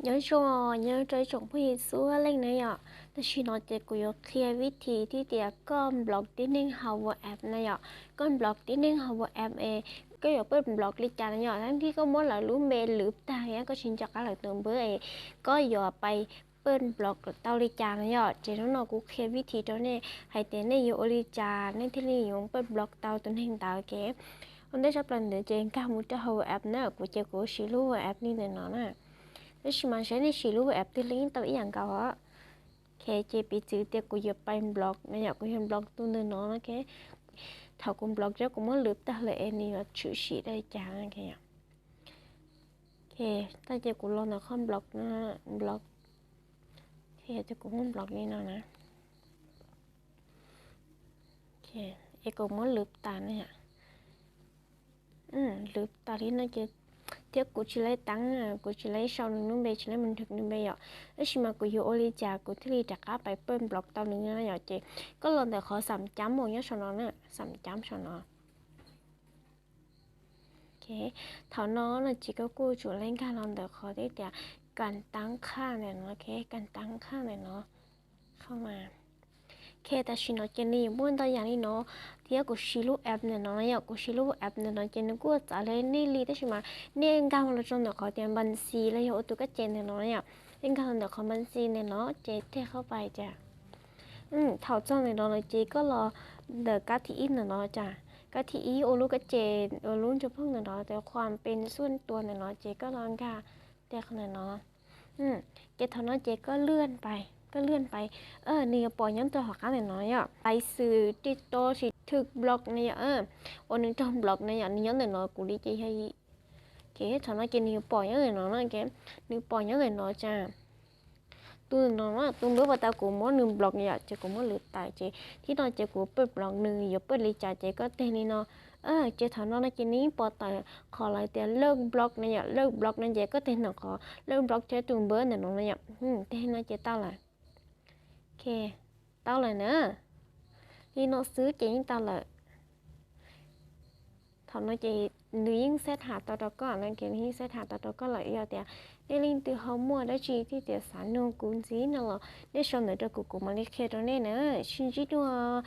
Nyob zoo, nyob zoo rau ib tsoom phooj ywg txhua leej na yom. Tam sim no ces kuv yuav qhia vib thim thiab tias koj nplog tib neeg hauv WhatsApp na yom. Koj nplog tib neeg hauv WhatsApp es koj yuav paj nplog li cas na yom. Thaum twg koj muab lawv lub npe lwv tag thiab koj tsis nco qab lawv tus npawb es koj yuav paj nplog tau li cas na yom. Ces hnub no kuv qhia vib thim rau nej hais tias nej yuav ua li cas nej thiaj li yuav paj nplog tau tus neeg ntawd. Ua ntej tshaj plaws ntawd ces nkag mus rau hauv WhatsApp na, kuv ces kuv siv lub WhatsApp li ntawm no na. Tab sis mas saib nej siv lub WhatsApp twg los yeej tau ib yam nkaus os. Ces piv txwv tias kuv yuav paj nplog na yom, kuv yuav nplog tus ntawm no. Thaum kuv nplog ces kuv muab lwv tag lawm es nws yuav tshwm sim li cas. Tag ces kuv los ntawm qhov nplog no, nplog, ces kuv muab nplog li no na. Es kuv muab lwv tas na yom. Lwv tas li no ces thiab kuv tsis laib teeb, kuv tsis laib sau nws lub npe, tsis laib mus nrhw nws npe yom. Tab sis mas kuv yuav ua li cas kuv thiaj li rov qab paj nplog tau nws na yom. Ces koj los ntawm qhov xam cab mus nyob saum no na, xam cab saum no. Thaum no no ces koj kuj tsum laib nkag los ntawm qhov tias kas tab qhaj ntawm no, kas tab qhaj ntawm no. Tam sim no ces nws yuav muaj ntau yam li no, thiab kuv siv lub app ntawm no na yom, kuv siv lub app ntawm no ces nws kuj txawv li nej li, tab sis mas nej nkag los rau ntawm qhov tias npas xis los yog ua tus kab ces ntawm no na yom. Nej nkag los ntawm qhov npas xis ntawm no ces teg qhov pais cas. Thaum txog ntawm no lawm ces koj los ntawm kab thib ib ntawm no cas, kab thib ib ua lub kab ces ua lub ntsug phooj ntawm no, tes khuam pes xuaj tua ntawm no ces koj los nkag teg qhov ntawm no. Ces thaum no ces koj lwj pais, koj lwj pais, nws yuav pom nyob rau hauv qab ntawm no yom, lais xwm tej to sis thwm nplog na yom, uas nws raug nplog na yom, nws nyob ntawm no kuv li ces yog. Ces thaum no ces nws yuav pom nyob ntawm no na, nws pom nyob ntawm no cas. Tus ntawm no, tus npawb uas tau kuv muab nws nplog yom, ces kuv muab lwv tas ces thib no ces kuv paj nplog nws yuav paj li cas ces koj teg li no. Ces thaum no no ces nws yeej pom tawm qhov lawv tias lawj nplog na yom, lawj nplog no ces koj teg ntawm qhov lawj nplog thiab tus npawb ntawm no na yom, teg li no ces tau lawm. Tau lawm na, li no xwb ces yeej tau lawm. Thaum no ces nws yeej xab tham tau rau koj na, ces nws yeej xab tham tau rau koj lawm. Yog tias nej leej twg ho muaj dab tsi thiab tias xav nug kuv ntxiv no los nej sau ntawv rau kuv, kuv mam li qhia rau nej na. Sib ntsib dua.